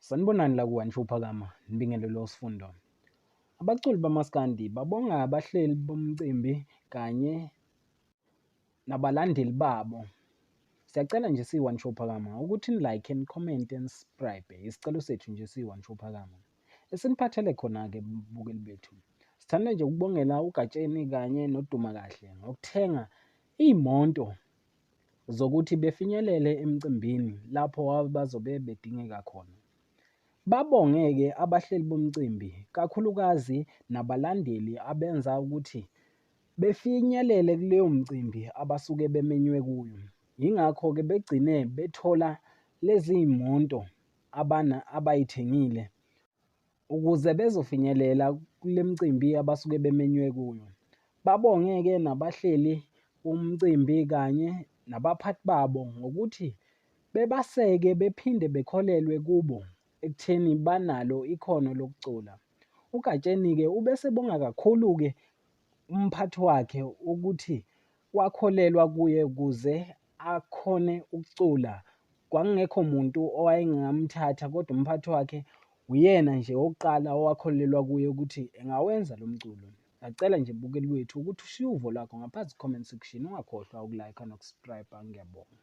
Sanibonani la ku-One Show Phakama, nibingelele uSifundo. Abaculi bamaskandi babonga abahleli bomcimbi kanye nabalandeli babo. Siyacela nje siyi-One Show Phakama ukuthi ni-like, ni-comment, ni-subscribe. Isicelo sethu nje siyi-One Show Phakama. Esiniphathele khona-ke bukeli bethu. Sithanda nje ukubongela uGatsheni kanye noDuma Kahle ngokuthenga iy'moto zokuthi befinyelele emcimbini lapho bazobe bedingeka khona. Babonge-ke abahleli bomcimbi, kakhulukazi nabalandeli abenza ukuthi befinyelele kuleyo mcimbi abasuke bemenywe kuyo. Yingakho-ke begcine bethola lezi iy'moto abay'thengile ukuze bezofinyelela kule mcimbi abasuke bemenywe kuyo. Babonge-ke nabahleli bomcimbi kanye nabaphathi babo ngokuthi bebaseke bephinde bekholelwe kubo ekutheni banalo ikhono lokucula. UGatsheni-ke ubesebonga kakhulu-ke umphathi wakhe ukuthi wakholelwa kuye ukuze akhone ukucula. Kwakungekho muntu owayengamthatha kodwa umphathi wakhe uyena nje wokuqala owakholelwa kuye ukuthi engawenza lo mculo. Ngiyacela nje mbukeli wethu ukuthi ushiye uvo lwakho ngaphansi comment section, ungakhohlwa uku-like noku-subscribe. Ngiyabonga.